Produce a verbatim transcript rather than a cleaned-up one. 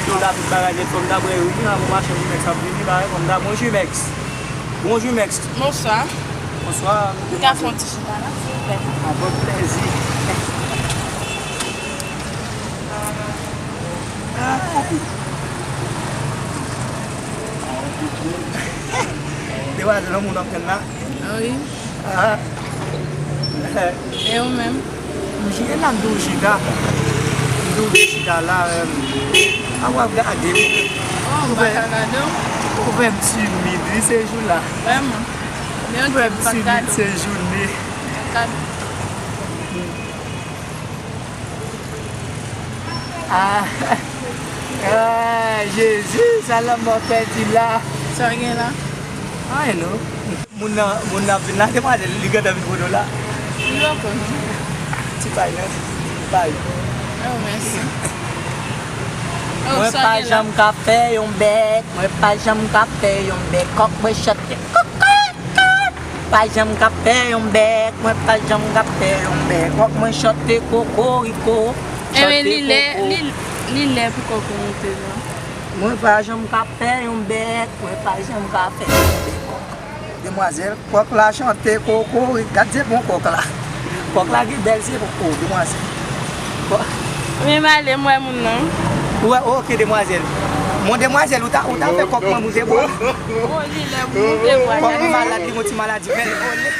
Yo la tout bagay nèt, fò m ta bwè yo wi, la pou machann Jumex ap vini, bagay, fò m ta, bon Jumex. Bon Jumex. Bonswa. Bonswa. M ka fè yon ti chita la, silvouplè? Avèk plèzi. Demwazèl, yon moun ap tann la. Wi. Ah. E ou menm? M jwe la, m toujou chita. M toujou chita la, a w ap gade wi. Oh, m pa ka gade w. Ou fè m timid wi se jou la. Vrèman. Ou fè m timid se jounen. Ah, ah, Jezi, sa lanmò pèdi la. Sa w gen la? Anyen non. Moun nan, moun nan ap vin la, demwazèl, li gentan vin kote w la. Li poko non. Ti pay nan, ti pay. Oh, mèsi. Oh, mwen sa pa gen la? Janm ka fè yon bèk, mwen pa janm ka fè yon bèk. Kòk mwen chante, kòk, kòk, kòk. Pa janm ka fè yon bèk, mwen pa janm ka fè yon bèk. Kòk mwen chante kokoriko, chante koko. Ebyen, li lè, li, li lè pou kòk ou moute la. Mwen pa janm ka fè yon bèk, mwen pa janm ka fè yon bèk. Demwazèl, kòk la chante kokorik. Gad zye bon kòk la. Kòk la gen bèl zye, o, demwazèl. Kò- Men m ale, m wè moun nan. Ou wè, oke, demwazèl. Mon demwazèl, ou ta, ou ta fè kòk manman ou se bon. O, li lè pou moute bwa. Kòk li malad, li gon ti maladi. Fè l, o, li-